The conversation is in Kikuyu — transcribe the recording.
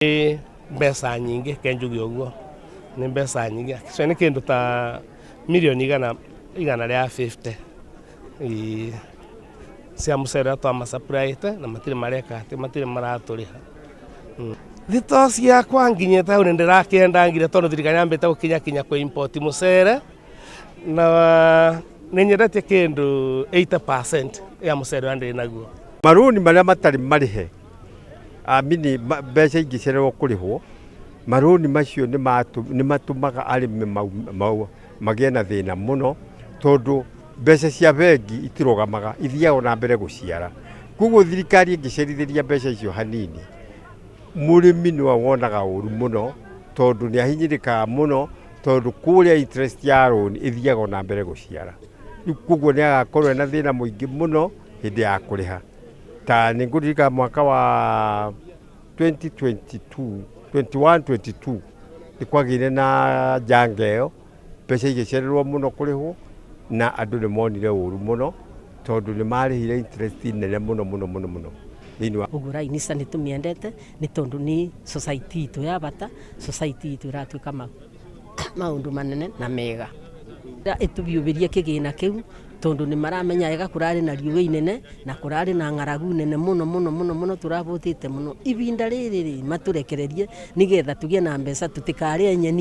Nĩ mbeca nyingĩ, ke njuge ũguo, nĩ mbeca nyingĩ, actually nĩ kĩndũ ta mirioni 150 cia mũcere ũrĩa twamasupplyĩte na matirĩ mareka atĩ, matirĩ maratũrĩha. Thitoo ciakwa nginyĩte hau nĩ ndĩrakĩendangire tondũ thirikari yambĩte gũkinya kinya kũ import mũcere na nĩ nyendetie kĩndũ 80% ya mũcere ũrĩa ndĩ naguo. Marũni marĩa matarĩ marĩhe amini mbeca ingĩcererwo kũrĩhwo, marũni macio nĩ matũmaga arĩmi magĩe na thĩna mũno, tondũ mbeca cia bengi itirũgamaga, ithiaga na mbere gũciara. Koguo thirikari ĩngĩcerithĩria mbeca icio hanini, mũrĩmi nĩwe wonaga ũru mũno, tondũ nĩ ahinyĩrĩkaga mũno, tondũ kũrĩa interest ya rũni ĩthiaga na mbere gũciara. Rĩu koguo nĩ agakorwo ena thĩna mũingĩ mũno hĩndĩ ya kũrĩha. Ta nĩ ngũririkana mwaka wa 2022, 21 22 nĩ kwagĩire na janga ĩyo, mbeca igĩcererwo mũno kũrĩhwo na andũ nĩ monire ũru mũno tondũ nĩ marĩhire interest nene mũno mũno mũno mũno thĩinĩ wa. Ũguo Rainisa nĩ tũmĩendete nĩ tondũ nĩ society itũ ya bata, society itũ ĩratuĩka maũndũ manene na mega. Ĩtũbiũbĩrie kĩgĩna kĩu tondũ nĩ maramenya wega kũrarĩ na riũa inene na kũrarĩ na ng'aragu nene mũno mũno mũno mũno, tũrabũtĩte mũno. Ibinda rĩrĩ rĩ, matũrekererie nĩgetha tũgĩe na mbeca tũtikarĩe nyeni.